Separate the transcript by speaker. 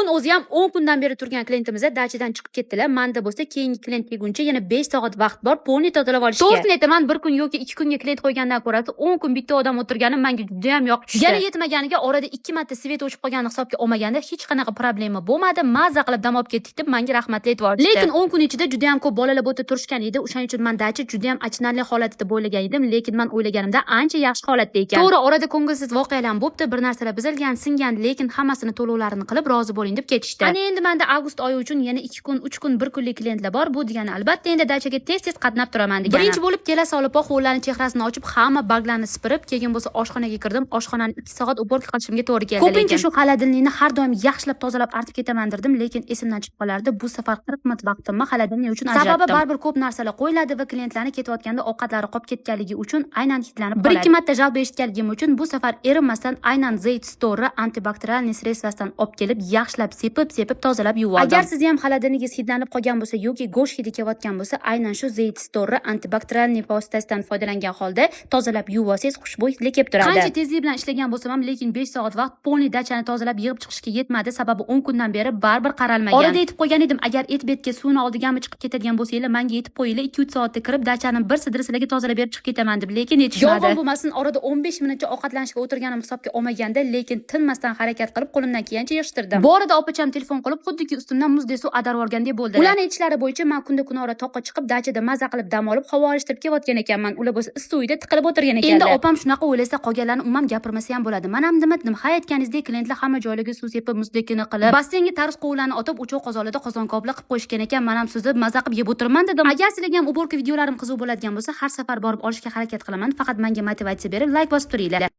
Speaker 1: Bugun o'zi ham 10 kundan beri turgan klientimiz dachadan chiqib ketdilar. Manda bo'lsa keyingi klient kelguncha yana 5 soat vaqt bor, полный tozalab olishga. To'g'risini aytaman, bir kun yoki 2 kunga klient qo'ygandan ko'ra 10 kun bitta odam o'tirgani menga juda ham yoqib tushdi. Yana yetmaganiga orada 2 marta свет o'chib qolganini hisobga olmaganda hech qanaqa problema bo'lmadi. Mazza qilib dam olib ketdik deb menga rahmatli aytib yuborishdi. Lekin 10 kun ichida juda ham ko'p bolalar bu yerda turishgan edi. O'shaning uchun man dacha juda ham achinarli holatda deb o'ylagan edim, lekin man o'ylaganimda ancha yaxshi holatda ekan. To'g'ri, orada ko'ngilsiz voqealar ham bo'pti, bir narsalar buzilgan, singan, lekin hammasini to'lovlarini qilib, rozi bo'ling deb ketishdi. Ana endi menda avgust oyi uchun yana 2 kun, 3 kun, 1 kunlik klientlar bor. Bu degani, albatta, endi dachaga tez-tez qatnab turaman degani. Birinchi bo'lib kela solib hovlani chehrasini ochib, hamma baglarni sipirib, keyin bo'lsa oshxonaga kirdim. Oshxonani 2 soat уборка qilishimga to'g'ri keldi. Ko'pincha shu холодильник ni har doim yaxshilab tozalab artib ketaman derdim, lekin esimdan chiqib qolardi. Bu safar 40 minut vaqtimni холодильник uchun ajratdim. Sababi baribir ko'p narsalar qo'yiladi va klientlarni ketayotganda ovqatlari qolib ketganligi uchun aynan hidlanib qoladi. Bir ikki marta жалоба eshitganligim uchun bu safar erinmasdan aynan Zayt Store антибактериальный средство sidan olib kelib, yaxshilab sepib-sepib tozalab yuvib oldim. Agar sizni ham холодильник ingiz hidlanib qolgan bo'lsa yoki go'sht hidi kelayotgan bo'lsa, aynan shu Zayt Store антибактериальный vositasidan foydalangan holda tozalab yuvib olsangiz, xushbo'y hidli kelib turadi. Qancha tezlik bilan ishlagan bo'lsam ham, lekin 5 soat vaqt полный dachani tozalab yig'ib chiqishga yetmadi, sababi 10 kundan beri baribir qaralmagan. Orada aytib qo'ygan edim, agar et betga suvni oldigami chiqib ketadigan bo'lsanglar, menga yetib qo'yinglar, 2-3 soatda kirib dachani bir sidra sizlarga tozalab berib chiqib ketaman deb, lekin yetishmadi. Yolg'on bo'lmasin, orada 15 minutcha ovqatlanishga o'tirganim hisobga olmaganda, lekin tinmasdan harakat qilib, qo'limdan kelgancha yig'ishtirdim. Bu orada opacham telefon qilib, xuddiki ustimdan muzdek suv ag'darib yuborgandek bo'ldi. Ularni aytishlari bo'yicha man kunda kunora toqqa chiqib, dachada maza qilib dam olib, havo olishtirib kelayotgan ekanman. Ular bo'lsa issiq uyda tiqilib o'tirgan ekanlar. Endi opam shunaqa o'ylasa, qolganlarni umuman gapirmasa ham bo'ladi. Man ham nima dedim, ha, aytganingizdek, klientlar hamma joylarga suv sepib, muzdekini qilib, basseynga tarix qovurlarni otib, o'choq qozonlarda qozon kaboblar qilib qo'yishgan ekan. Man ham suzib, maza qilib yeb o'tiribman dedim. Agar sizlarga ham уборка videolarim qiziq bo'ladigan bo'lsa, har safar borib olishga harakat qilaman. Faqat menga motivatsiya berib, layk bosib turinglar.